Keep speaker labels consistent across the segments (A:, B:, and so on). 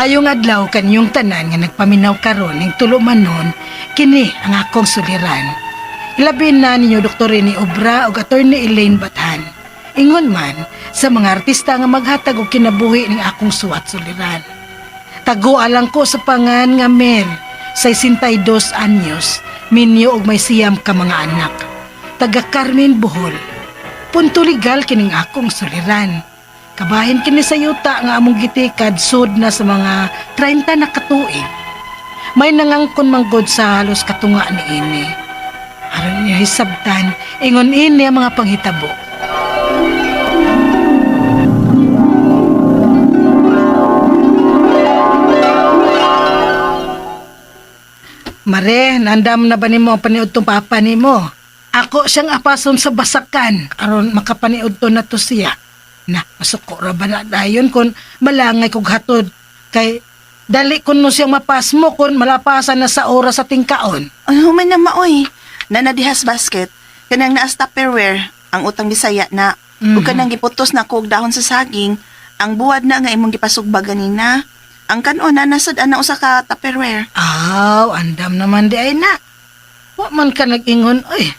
A: Maayong adlaw kanyong tanan nga nagpaminaw karon ning tulumanon kini ang akong suliran. Ilabi na ninyo Dr. Rene Obra ug Attorney Elaine Bathan. Ingon man sa mga artista nga maghatag og kinabuhi ning akong suwat suliran. Tago alang ko sa pangan nga Mel, 62 anyos, minyo og may siyam ka mga anak. Taga Carmen, Bohol. Punto legal kining akong suliran. Kabahin kini sa yuta nga among gitikad sud na sa mga 30 na katuig. May nangangkon manggod sa halos katunga ni ini. Aron niya hisabtan, ingon ini ang mga panghitabo. Mare, nandam na ba nimo ang paniud tong papa nimo? Ako siyang apason sa basakan aron makapaniud to na to siya. Na, masuko ra ba na dayon kon malangay kog hatod kay dali kun no siyang mapasmo kon malapasan na sa oras sa tingkaon.
B: Ay, human na maoy. Nanadihas basket. Kanang naas Tupperware, ang utang Bisaya na. Ug kanang giputos na kog dahon sa saging, ang buwad na nga imong gipasugba ganina. Ang kanon na nasad ana usa ka Tupperware.
A: Aw, andam naman di ay na. Wa man ka nag-ingon, oy.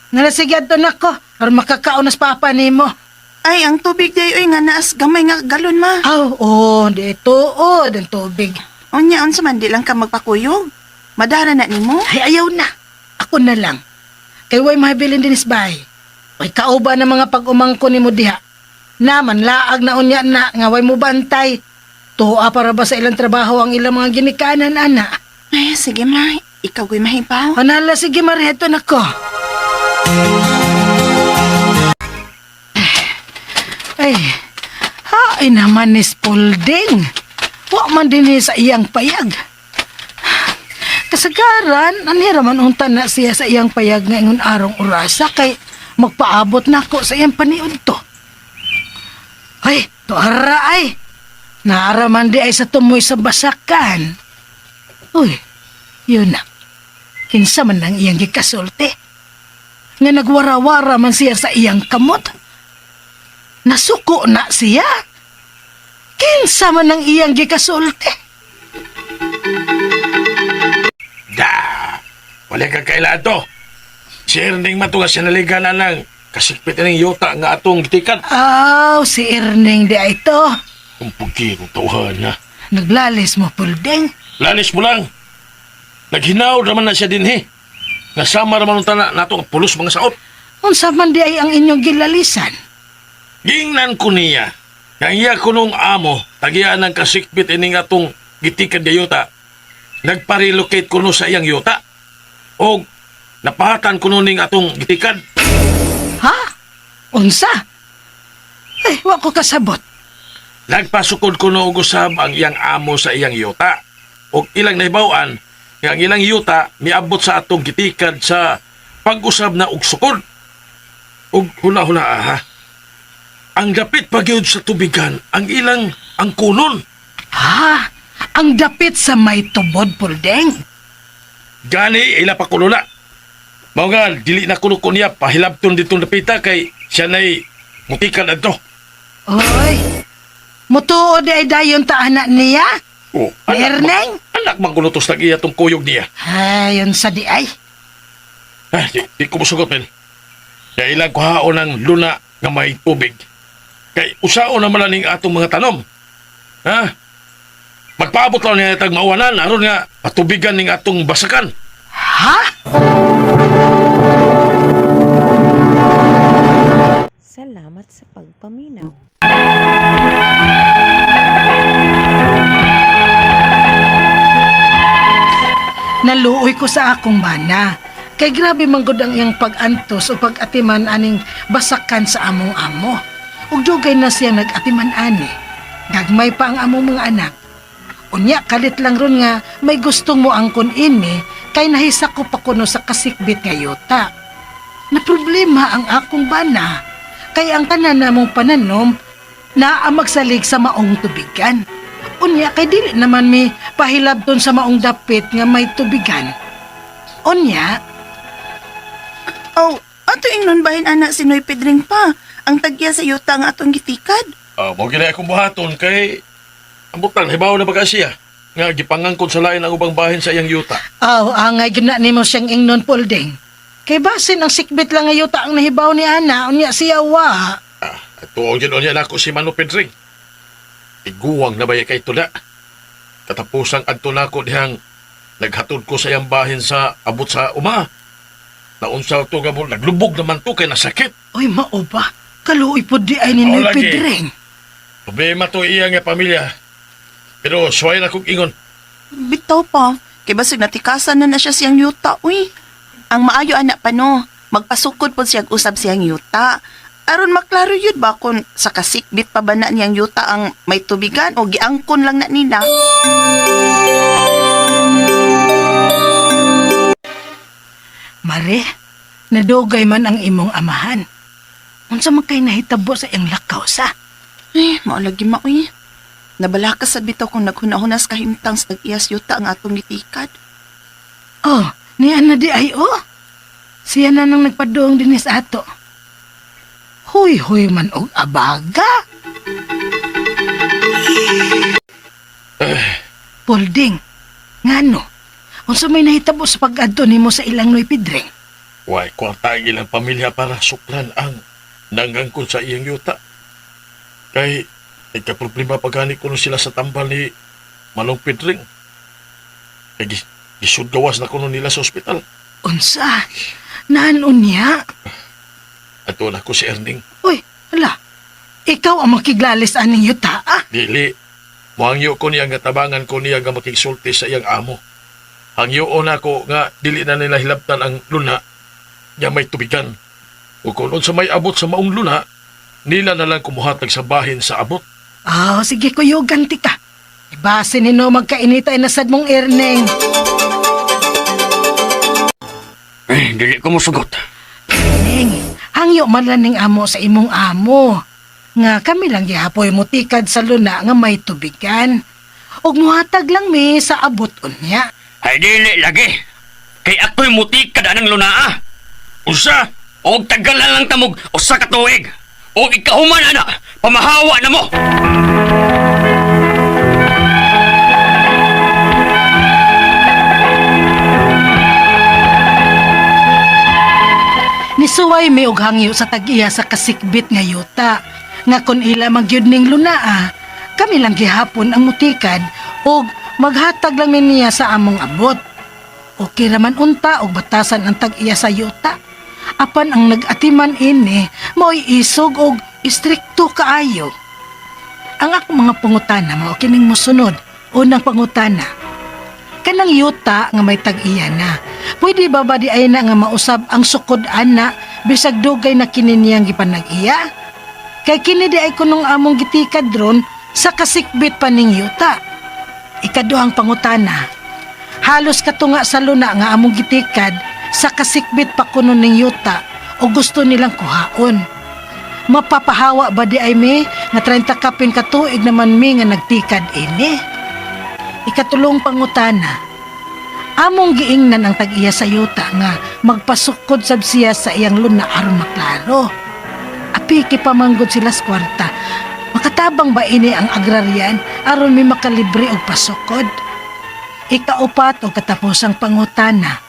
A: Nalasigad to nako aron makakaon nas papa nimo.
B: Ay, ang tubig day oy nga naas gamay nga galon ma.
A: Aw, oh, di tuod ang tubig.
B: Unya unsa man di lang ka magpakuyog. Madara na nimo.
A: Ay, ayaw na. Ako na lang. Kay way mahabilin din isbay. Way kauba na mga pag-umangko ni mo diha. Naman laag na unya na nga way mo bantay. Tuwa para ba sa ilang trabaho ang ilang mga ginikanan, ana.
B: Ay, sige ma. Ikaw ko'y mahibaw.
A: Anala, sige Marieto nako. Ay, hain naman ni Spalding. Wa man din ni sa iyang payag. Kasagaran, anira man unta na siya sa iyang payag nga ingon arong orasa kay magpaabot nako sa iyang paniud to. Ay, tuara ay. Naara man di ay sa tumoy sa basakan. Uy, yun na. Kinsa man ang iyang gikasulti. Nga nagwarawara man siya sa iyang kamot. Nasuko na siya. Kinsa man ang iyang gikasulti.
C: Da! Wala ka kailan to. Si Erning man to nga sinaligan na lang. Kasikpit ng yuta nga atong gitikan.
A: Aw, si Erning di ay ito.
C: Kung pugi kong tauhan na.
A: Naglalis mo, Puldeng.
C: Lalis mo lang. Naghinaw naman na siya din he. Nasama naman ang tana nato ang pulos mga saot.
A: Unsa man di ay ang inyong gilalisan.
C: Gingnan ko niya. Nga iya ko nung amo, tagiyaan ng kasikpit ining atong gitikan nga yuta. Nagpa-relocate ko no sa iyang yuta. O napahatan ko no ning atong gitikan.
A: Ha? Unsa? Eh, wa ko kasabot.
C: Nagpasukod ko no og usab ang iyang amo sa iyang yuta. Og ilang nahibaw-an nga ang ilang yuta miabot sa atong gitikad sa pag-usab na og sukod. Og huna-huna aha. Ang dapit pa gyud sa tubigan ang ilang ang kunon.
A: Ha? Ang dapit sa may tubod, Puldeng.
C: Gani ila pa kuno na. Mao nga dili na kuno ko niya pahilabton ditong dapita kay siya nay mutikan adto.
A: Oy, mutuo di ay dayon ta anak niya?
C: Oh,
A: Ni
C: anak
A: Erneng?
C: anak man kuno tos tag iya tong kuyog niya.
A: Ay, unsa di ay.
C: Ah, di ko musugot, men. Kaya ilang kuhaon ng luna nga may tubig. Kay usaon naman lang ning atong mga tanom. Ha? Magpaabot lang niya tag mawanan aron nga patubigan ning atong basakan.
A: Ha?
D: Salamat sa pagpaminaw.
A: Naluoy ko sa akong bana. Kay grabe manggod ang iyang pag-antos o pag-atiman aning basakan sa among amo. Ug dugay na siya nag-atiman ani. Gagmay pa ang among mga anak. Unya kalit lang ron nga may gustong mo angkon ini kay nahisa ko pa kuno sa kasikbit nga yuta. Na problema ang akong bana kay ang tanan namong pananom naa magsalig sa maong tubigan. Unya kay dili naman mi pahilabton sa maong dapit nga may tubigan. Unya,
B: Oh, ato ingnon bahin ana si Noy Pedring pa. Ang tagya sa yuta nga atong gitikad.
C: Ah, mo gid akong buhaton kay Ang butang, hibaw na ba ka siya? Nga, gipangangkon sa lain ang ubang bahin sa iyang yuta.
A: Aw, angay gyud na nimo siyang ingnon, Polding. Kay basin ang sikbit lang nga yuta ang nahibaw ni ana, unya siya wa.
C: Ah, tuong yun niya nako si Mano Pedring. Iguwang na ba kay tula? Katapusang adto nako dihang naghatod ko sa iyang bahin sa abot sa uma. Naunsa to nga mo, naglubog naman to kay nasakit.
A: Uy, mao ba? Kaluoy pod di ay ni
C: Oo,
A: Noy
C: lagi.
A: Pedring.
C: Problema to iya nga pamilya. Pero suway na kong ingon.
B: Bitaw pa. Kay basig natikasan na na siya siyang yuta, uy. Ang maayo anak pa no, magpasukod po siyang usab siyang yuta. Aron maklaro yun ba kung sa kasikbit pa ba na niyang yuta ang may tubigan o giangkon lang na nila?
A: Mare, nadugay man ang imong amahan. Unsa man kay nahitabo sa iyang lakaw sa?
B: Eh, mao lagi ma, uy. Nabalaka sa bitaw kung naghuna-hunas kahimtang sa tag-iyas yuta ang atong gitikad.
A: Oh, niya na di ay oh. Siya na nang nagpaduong dinis ato. Huy-huy man og abaga. Polding, ngano? Unsa may nahitabo sa pag-adto nimo sa ilang Noy Pedring?
C: Way, kwarta ang ilang pamilya para suklan ang nangangkon sa iyang yuta. Kay, nagka-problema pa gani kuno sila sa tambal ni Manong Pedring. Kay gisudgawas na kuno nila sa ospital.
A: Unsa? Naanon niya?
C: Ato na ko si Erning.
A: Uy, hala. Ikaw ang makiglalis aning yuta, ah.
C: Dili, muhangyo ko niya nga tabangan ko niya nga makigsulti sa iyang amo. Hangyo na ko nga dili na nila hilabtan ang luna nga may tubigan. O kung unsa may abot sa maong luna, nila na lang kumuhatag sa bahin sa abot.
A: Ah, sige kuyo, ganti ka. Ibase nino magkainita na sad mong Erning.
E: Eh, dili ko mosugot.
A: Ning, hangyo man lang ning amo sa imong amo. Nga kami lang gihapoy mo tikad sa luna nga may tubigan. Ug muhatag lang mi sa abot unya.
E: Ay, dili lagi. Kay ako'y mutikad anang lunaa.
C: Unsa?
E: Og tagalan lang tamog usa ka tuig. Og ikahuman ana, pamahawa na mo.
A: Nisuway mi og hangyo sa tag-iya sa kasikbit nga yuta. Nga kun ila magyud ning lunaa, kami lang gihapon ang mutikad og maghatag lang mi niya sa among abot. Okay raman unta og batasan ang tag-iya sa yuta. Apan ang nag-atiman ini, mao'y isog og istrikto kaayo. Ang akong mga pangutana mao kining mosunod. Unang pangutana, kanang yuta nga may tag-iya na. Pwede ba ba di ay na nga mausab ang sukod ana bisag dugay na kini niyang gipanag-iya? Kay kini di ay kunong among gitikad ron sa kasikbit pa ning yuta. Ikaduhang pangutana, halos katunga sa luna nga among gitikad sa kasikbit pa kuno ning yuta o gusto nilang kuhaon. Mapapahawa ba di ay mi nga 30 kapin katuig naman mi nga nagtikad ini? Ikatulong pangutana, among giingnan ang tag-iya sa yuta nga magpasukod sab siya sa iyang luna aron maklaro. Apiki pamanggod sila sa kwarta. Makatabang ba ini ang agraryan aron may makalibre og pasukod? Ikaupat o katapusang pangutana.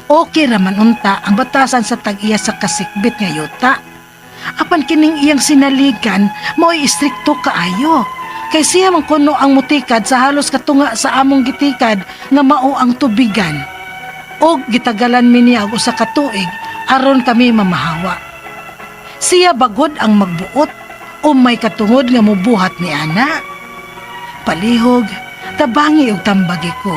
A: Okay raman unta ang batasan sa tag-iya sa kasikbit nga yuta. Apan kining iyang sinaligan, mao'y istrikto kaayo. Kay siya man kuno ang mutikad sa halos katunga sa among gitikad nga mao ang tubigan. Og gitagalan mi niya og usa ka tuig aron kami mamahawa. Siya bagod ang magbuot o may katungod nga mubuhat ni ana. Palihog, tabangi og tambagi ko.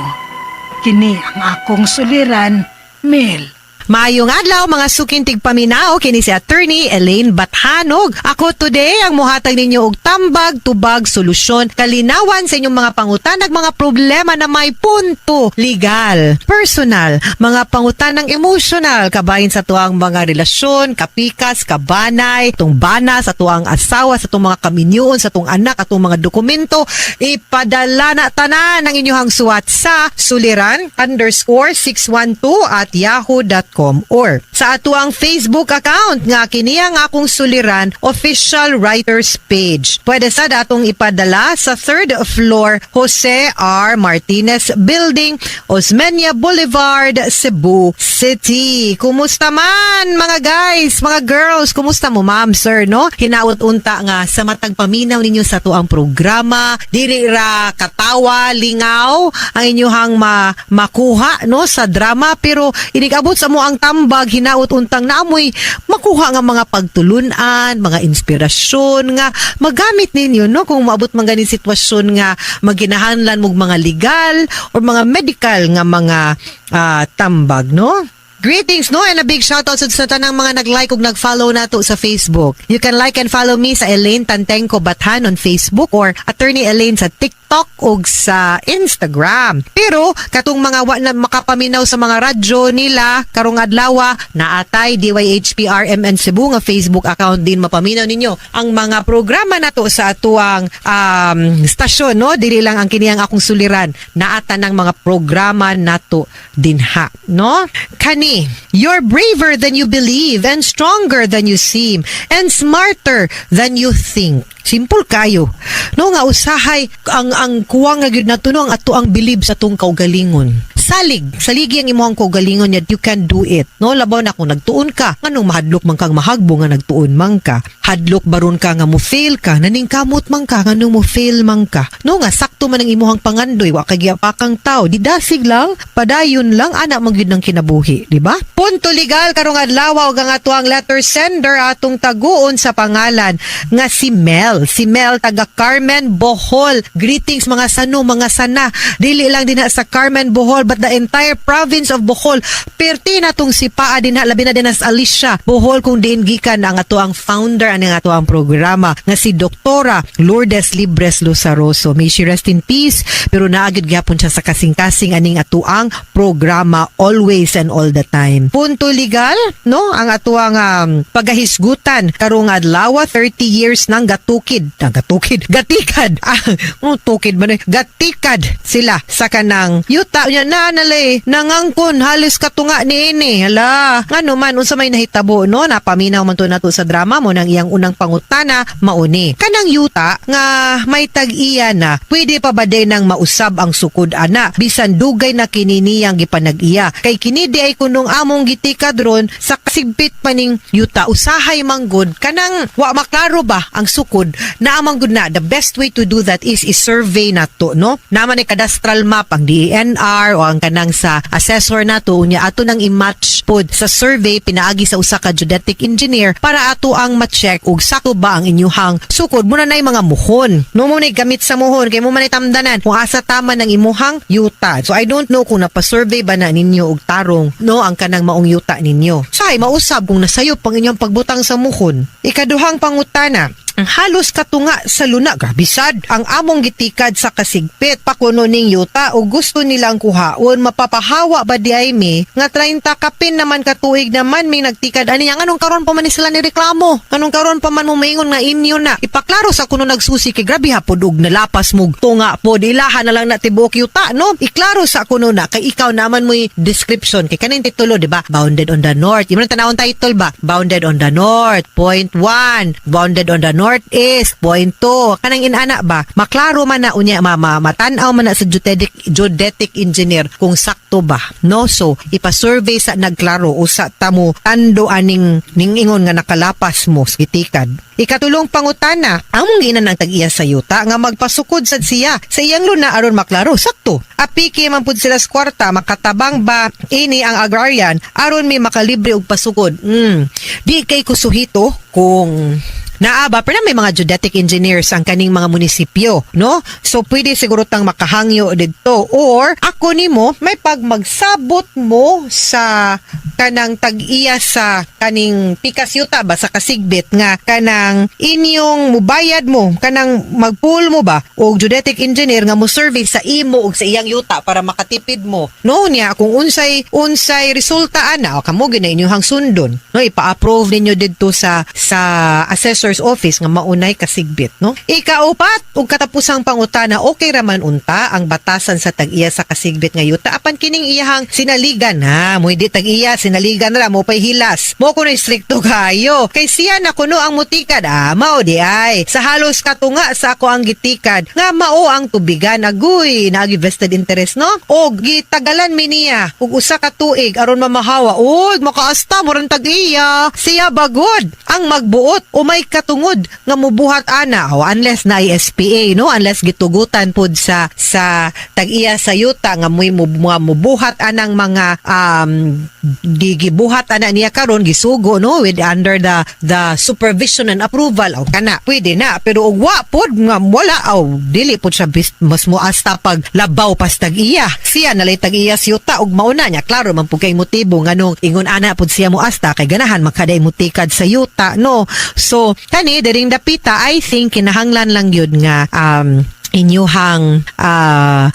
A: Kini ang akong suliran, Mel.
F: Maayong adlaw mga suking tigpaminaw, kini si Attorney Elaine Bathanog. Ako today ang muhatag ninyo og tambag, tubag, solusyon, kalinawan sa inyong mga pangutanag, mga problema na may punto legal, personal, mga pangutanang emotional, kabahin sa tuang mga relasyon, kapikas, kabanay, tong bana sa tuang asawa, sa tuang mga kaminyoon, sa tuang anak, atong mga dokumento, ipadala na tanan ang inyong suwat sa suliran_612@yahoo.com. gmail.com or sa atuang Facebook account nga kini ang Akong Suliran official writers page. Pwede sa atong ipadala sa third floor, Jose R. Martinez Building, Osmeña Boulevard, Cebu City. Kumusta man, mga guys, mga girls? Kumusta mo, ma'am, sir, no? Hinaot unta nga sa matag paminaw ninyo sa atuang programa, dili ra katawa, lingaw ang inyuhang makuha, no, sa drama, pero inig-abot sa mo ang tambag, hinaot untang naamoy makuha nga mga pagtulunan, mga inspirasyon nga magamit ninyo, no, kung maabot man ganing sitwasyon nga maginahanglan mog mga legal or mga medical nga mga tambag, no? Greetings, no, and a big shout out sa tanang mga nag-like ug nag-follow nato sa Facebook. You can like and follow me sa Elaine Tantenko Bathan on Facebook or Attorney Elaine sa TikTok ug sa Instagram. Pero katong mga wa na makapaminaw sa mga radyo nila karong adlaw, naatay DYHPRMN Cebu nga Facebook account din mapaminaw ninyo ang mga programa nato sa atuang stasyon, no? Dili lang ang kiniyang Akong Suliran, naata ng mga programa nato dinha, no? Kani, you're braver than you believe and stronger than you seem and smarter than you think. Simple kayo. No, nga usahay ang kuwang nga gyud nato, no, ang ato ang believe sa atong kaugalingon. Salig, saligi ang imong kaugalingon that you can do it. No, labaw na kung nagtuon ka, nganong mahadlok man kang mahagbo nga nagtuon man ka. Hadlok baron ka nga mo fail ka, naningkamot man ka nganong mo fail man ka. No, nga sakto man ang imuhang pangandoy, wa kay kang tao, didasig lang, padayon lang ana man gyud ng kinabuhi, di ba? Punto Legal karong adlaw ug ang ato ang letter sender atong taguon sa pangalan nga si Mel. Si Mel taga Carmen, Bohol. Greetings, mga sano, mga sana. Dili lang dinha sa Carmen, Bohol, but the entire province of Bohol. Perti na tong sipaa dinha, labi na din sa Alicia, Bohol, kung diin gikan ang ato ang founder ani ang ato ang programa nga si Doktora Lourdes Libres Luzaroso. May she rest in peace, pero naagid gyapon siya sa kasing-kasing aning atuang programa always and all the time. Punto Legal, no? Ang atuang pagahisgutan karong adlaw, 30 years nang gatukid, gatukid, gatikad. Ah, tukid man eh. Gatikad sila sa kanang yuta nya na nalay nangangkon halos katunga niini. Hala, ngano man, unsa may nahitabo, no? Napaminaw man to nato sa drama mo nang iyang unang pangutana mauni. Kanang yuta nga may tag-iya na, pwede pa ba din nang mausab ang sukod ana bisan dugay na kini niyang gipanag-iya? Kay kini di ay kunong among gitikad ron sa kasigpit maning yuta. Usahay manggod kanang wa maklaro ba ang sukod na manggod na, the best way to do that is i-survey nato, no? Naman ay cadastral map ang DENR o ang kanang sa assessor nato, unya ato nang i-match pod sa survey pinaagi sa usa ka geodetic engineer para ato ang ma-check og sakto ba ang inyuhang sukod. Muna na mga muhon, no? Mo na gamit sa muhon kay mo man tamdanan kung asa tama ng imuhang yuta. So I don't know kung napa-survey ba na ninyo og tarong, no, ang kanang maong yuta ninyo. Say mausab kung nasayop ang inyong pagbutang sa muhon. Ikaduhang pangutana, ang halos katunga sa luna, grabe sad, ang among gitikad sa kasigpit pakuno ning yuta o gusto nilang kuhaon, mapapahawa ba di ay mi nga 30 kapin naman katuig naman may nagtikad ani? Anong karon pa man ni sila ni reklamo? Anong karon pa man mo maingon nga inyo na? Ipaklaro sa kuno nagsusi kay grabe ha pod og nalapas mo tunga pod, ilaha na lang na tibuok yuta, no? Iklaro sa kuno na kay ikaw naman mo'y description kay kaning titulo, di ba? Bounded on the north, imo tanawon title ba? Bounded on the north, point 1, bounded on the north east, point 2, kanang inana ba, maklaro man na. Unya mama matan-aw man na sa geodetic engineer kung sakto ba, no? So ipa-survey sa nagklaro usa tamo tando aning ningingon nga nakalapas mo sa gitikad. Ikatulong pangutana, among ginan ng tag-iya sa yuta nga magpasukod sad siya sa iyang luna aron maklaro sakto. Apiki man pud sila sa kwarta, makatabang ba ini ang agrarian aron may makalibre og pasukod? Di kay kusuhito kung naa ba, pero may mga geodetic engineers ang kaning mga munisipyo, no? So pwede siguro tang makahangyo didto or ako nimo may pag magsabot mo sa kanang tag-iya sa kaning pikas yuta ba sa kasigbit nga kanang inyong mubayad mo, kanang magpool mo ba og geodetic engineer nga mo survey sa imo ug sa iyang yuta para makatipid mo, no? Niya kung unsay unsay resulta ana o kamo gyud na inyong sundon, no? Ipa-approve ninyo didto sa assessor's office nga maunay kasigbit, no? Ikaupat ug katapusang pangutana, okay ra man unta ang batasan sa tag-iya sa kasigbit nga yuta apan kining iyahang sinaligan ha mo di tag-iya. Sinaligan ra mo pay hilas. Mo kuno strikto kayo. Kay siya na kuno ang mutikad. Ah, mao di ay. Sa halos katunga sa ako ang gitikad nga mao ang tubigan, agoy, naagi vested interest, no? Og gitagalan mi niya og usa ka tuig aron mamahawa. Oy, makaasta mo ran tag-iya. Siya bagod ang magbuot o may katungod nga mubuhat ana o unless na SPA, no, unless gitugutan pud sa tag-iya sa yuta nga moy mga mubuhat anang mga gigibuhat ana niya karon, gisugo, no, with under the supervision and approval o kana, pwede na. Pero og wa pod nga wala aw dili pod siya mas moasta pag labaw pas tag-iya. Siya nalay tag-iya sa yuta ug mauna niya. Klaro man pud kay motibo nganong ingon ana pud siya moasta, kay ganahan makaday motikad sa yuta, no? So kani diring dapita, I think kinahanglan lang yun nga inyuhang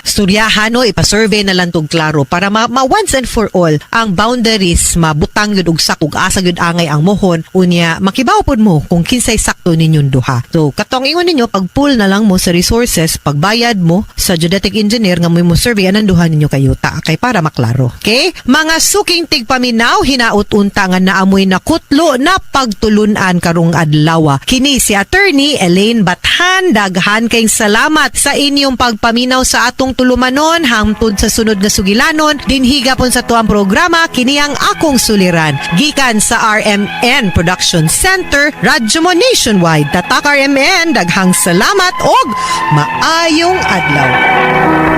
F: storyahan, no, ipa-survey na lang tog klaro para ma once and for all ang boundaries mabutang yun og sak ug asa gyud angay ang mohon. Unya makibaw pod mo kung kinsay sakto ninyong duha. So katong ingon ninyo, pag pool na lang mo sa resources, pagbayad mo sa geodetic engineer nga mo survey anang duha ninyo kayuta kay para maklaro. Okay, mga suking tigpaminaw, hinaut unta nga naamoy na kutlo na pagtulunan karong adlaw. Kini si Attorney Elaine Bathan. Daghan kayong salamat sa inyong pagpaminaw sa atong tulumanon. Hangtod sa sunod nga sugilanon, dinhi gapon sa tuang programa, kini ang Akong Suliran, gikan sa RMN Production Center, Radyo Mo Nationwide. Tatak RMN. Daghang salamat og maayong adlaw.